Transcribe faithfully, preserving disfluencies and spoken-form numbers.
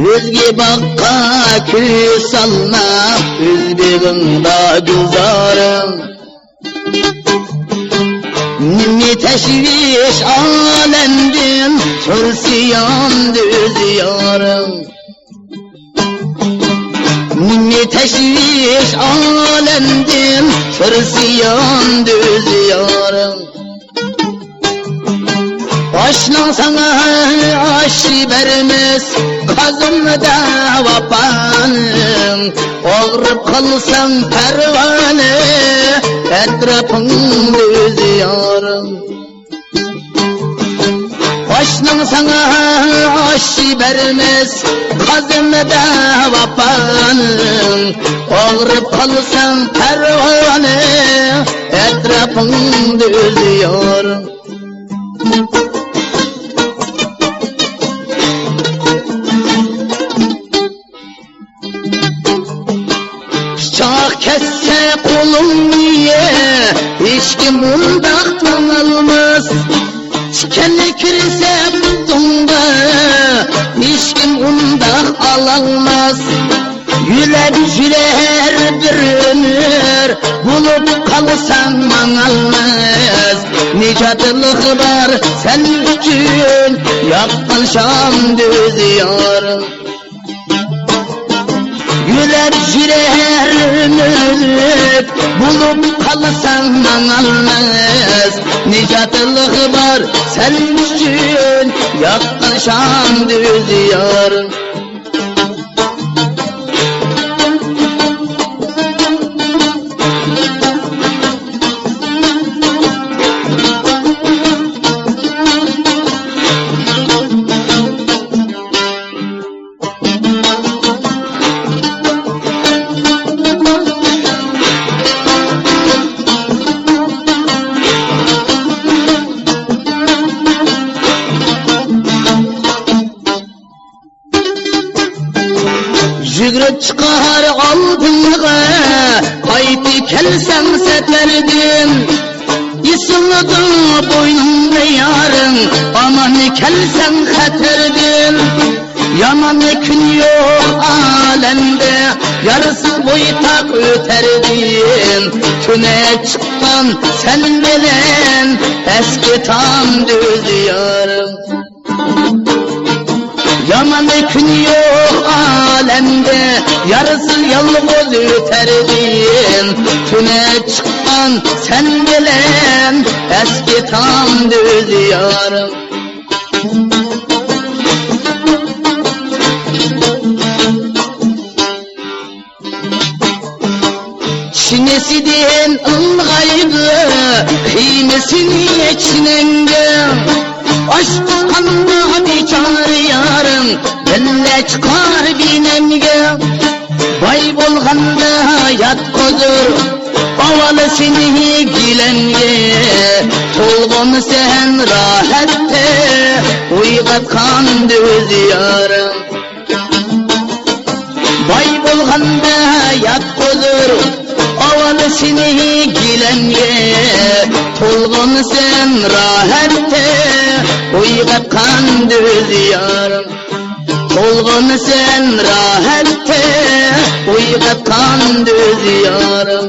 ئۆزگە باغقا كۆز سالما، ئۆز بېغىڭدا گۈلزارىڭ. نېمە تەشۋىش ئالەمدىن، سورىسا ياندى ئۆز يارىڭ. نېمە تەشۋىش ئالەمدىن، سورىسا ياندى ئۆز يارىڭ. ئاشنىڭ ساڭا ئاش بەرمەس، قازىنىدۇ ۋاپانىڭ. ئاغرىپ قالساڭ پەرۋانە، ئەتراپىڭدا ئۆز يارىڭ. ئاشنىڭ ساڭا ئاش بەرمەس، قازىنىدۇ ۋاپانىڭ. ئاغرىپ قالساڭ پەرۋانە، ئەتراپىڭدا ئۆز يارىڭ. پىچاق كەسسە قولۇڭنى، ھېچكىم ئۇنداق تاڭالماس. تىكەن كىرسە پۇتۇڭغا، ھېچكىم ئۇنداق ئالالماس. يۆلەپ يۈرەر بىر ئۆمۈر، بولۇپ قالساڭ ماڭالماس. نىجاتلىق بار سەن ئۈچۈن، ياققان شامدا ئۆز يارىڭ. يۆلەپ يۈرەر ئۆمۈر، بولۇپ قالساڭ ماڭالماس. نىجاتلىق بار سەن ئۈچۈن، ياققان شامدا ئۆز يارىڭ. يۈگۈرۈپ چىقار ئالدىڭغا، قايتىپ كەلسەڭ سەپەردىن. ئېسىلىدۇ بوينۇڭدا يارىڭ، ئامان كەلسەڭ خەتەردىن. يامان كۈن يوق ئالەمدە، يارسىز بويتاق ئۆتەردىن. تۈنەپ چىققان سەن بىلەن، ئەسكى تام دۆز يارىڭ. يامان كۈن يوق ئالەمدە، يارسىز يالغۇز ئۆتەردىن. تۈنەپ چىققان سەن بىلەن، ئەسكى تام دۆز يارىڭ. چىنىسىدىن ئىلغايدۇ خىيمىسىنى چىنەڭگە. ئاچ قالغاندا بىچارە يارىڭ، بىللە چىقار بىنەمگە. باي بولغاندا ياتقۇزۇر ئاۋالىسىنى گىلەمگە. تولغىنىسەن راھەتتە، ئويغاتقان دۆز يارىڭ. باي بولغاندا ياتقۇزۇر ئاۋالىسىنى گىلەمگە. تولغىنىسەن راھەتتە، ئويغاتقان دۆز يارىڭ. تولغىنىسەن راھەتتە، ئويغاتقان دۆز يارىڭ.